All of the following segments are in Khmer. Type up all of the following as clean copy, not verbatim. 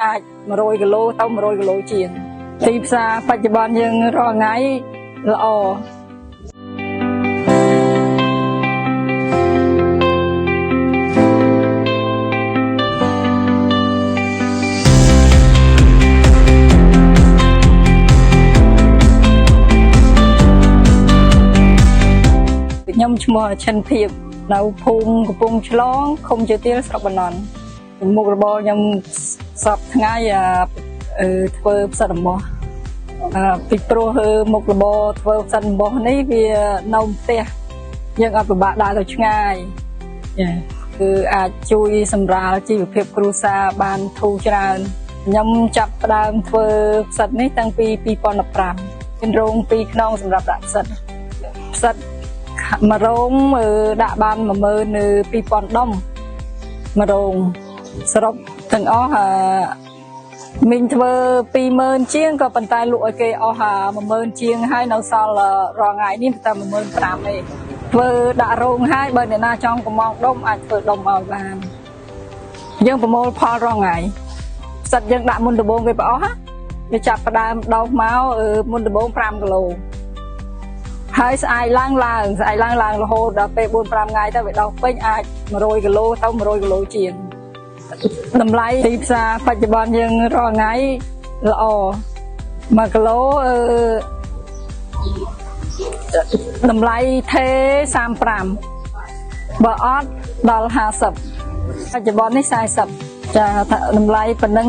អាច100គីឡូទៅ100គីឡូជាងទីផ្សារបច្ចុប្បន្នយើងរាល់ថ្ងៃល្អ ខ្ញុំឈ្មោះឈិនភៀបនៅភូមិកំពង់ឆ្លងឃុំជាទៀលស្រុកបណ្ណន់មុខរបរខ្ញុំសពថ្ងៃអឺធ្វើផ្សិតអំបោះអឺពីព្រោះមុខរបរធ្វើផ្សិតអំបោះនេះវានៅផ្ទះយើងអត់ពិបាកដើរទៅឆ្ងាយចាគឺអាចជួយសម្រាលជីវភាពគ្រួសារបានធូរច្រើនខ្ញុំចាប់ផ្ដើមធ្វើផ្សិតនេះតាំងពី2015មានរោងពីរខ្នងសម្រាប់ដាក់ផ្សិតផ្សិត មួយរោងដាក់បាន12000ដុំមួយរោងសរុបទាំងអស់មីងធ្វើ20000ជាងក៏ប៉ុន្តែលក់ឲ្យគេអស់10000ជាងហើយនៅសល់រាល់ថ្ងៃនេះតែ15000ទេធ្វើដាក់រោងហើយបើអ្នកណាចង់កំងដុំអាចធ្វើដុំឲ្យបានយើងប្រមូលផលរាល់ថ្ងៃផ្សិតយើងដាក់មុនដំបូងគេប្រអស់វាចាប់ផ្ដើមដោះមកមុនដំបូង5គីឡូ ហើយស្អែកឡើងឡើងស្អែកឡើងឡើងរហូតដល់ពេល4 5ថ្ងៃទៅវាដោះពេញអាច100គីឡូទៅ100គីឡូជាងតម្លៃទីផ្សារបច្ចុប្បន្នយើងរាល់ថ្ងៃល្អ1គីឡូអឺតម្លៃថេ35បើអត់ដល់50បច្ចុប្បន្ននេះ40ចាថាតម្លៃប៉ុណ្ណឹង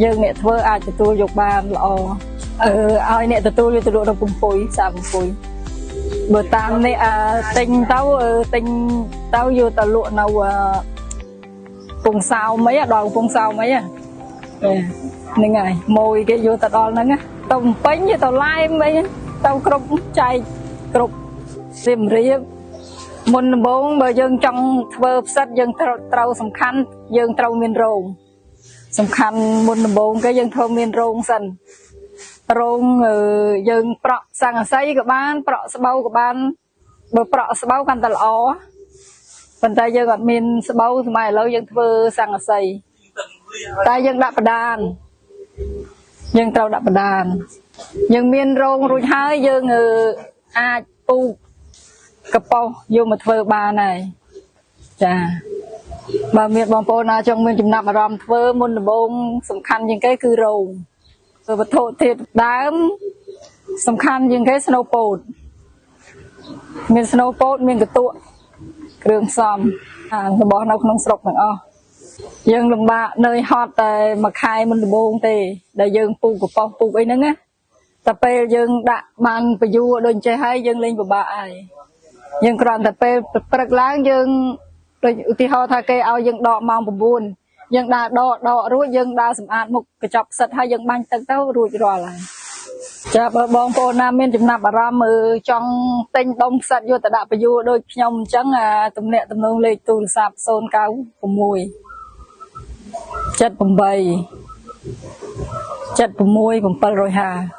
យើងអ្នកធ្វើអាចទទួលយកបានល្អអឺឲ្យអ្នកទទួលយកទៅលក់ដល់កំពុយ30កំពុយ បើតាមនេះអើទិញទៅអឺទិញទៅយកទៅលក់នៅអឺពងសោមអីដល់ពងសោមអីហ្នឹងហើយមួយគេយកទៅដល់ហ្នឹងទៅពេញទៅឡែមអីទៅគ្រប់ចែកគ្រប់សៀមរាបមុនដំបូងបើយើងចង់ធ្វើផ្សិតយើងត្រូវត្រូវសំខាន់យើងត្រូវមានរោងសំខាន់មុនដំបូងគេយើងធ្វើមានរោងសិន រោងយើងប្រក់ស័ង្កសីក៏បាន ប្រក់ស្បូវក៏បានបើប្រក់ស្បូវកាន់តែល្អប៉ុន្តែយើងអត់មានស្បូវសម័យឥឡូវយើងធ្វើស័ង្កសីតែយើងដាក់បដានយើងត្រូវដាក់បដានយើងមានរោងរួចហើយយើងអាចពូកកប៉ោះយកមកធ្វើបានហើយចាបើមានបងប្អូនណាចង់មានចំណាប់អារម្មណ៍ធ្វើមុនដំបូងសំខាន់ជាងគេគឺរោងវត្ថុធាតុដើមសំខាន់ជាងគេស្នូលពោតមានស្នូលពោតមានកន្ទក់គ្រឿងផ្សំអារបស់នៅក្នុងស្រុកទាំងអស់យើងលំបាកនឿយហត់តែមួយខែមុនដំបូងទេដែលយើងពូកកប៉ោះពូកអីហ្នឹងណាតែពេលយើងដាក់បានពយួរដូចចេះហើយយើងលេងពិបាកហើយយើងគ្រាន់តែពេលព្រឹកឡើងយើងដូចឧទាហរណ៍ថាគេឲ្យយើងដកម៉ោង9យើងដើរដកដករួចយើងដើរសម្អាតមុខកញ្ចប់ផ្សិតហើយយើងបាញ់ទឹកទៅរួចរាល់ហើយចាបើបងប្អូនណាមានចំណាប់អារម្មណ៍ចង់ទិញដុំផ្សិតយកទៅដាក់ពយួរដូចខ្ញុំអញ្ចឹងអាទំនាក់ទំនងលេខទូរស័ព្ទ096 78 76 750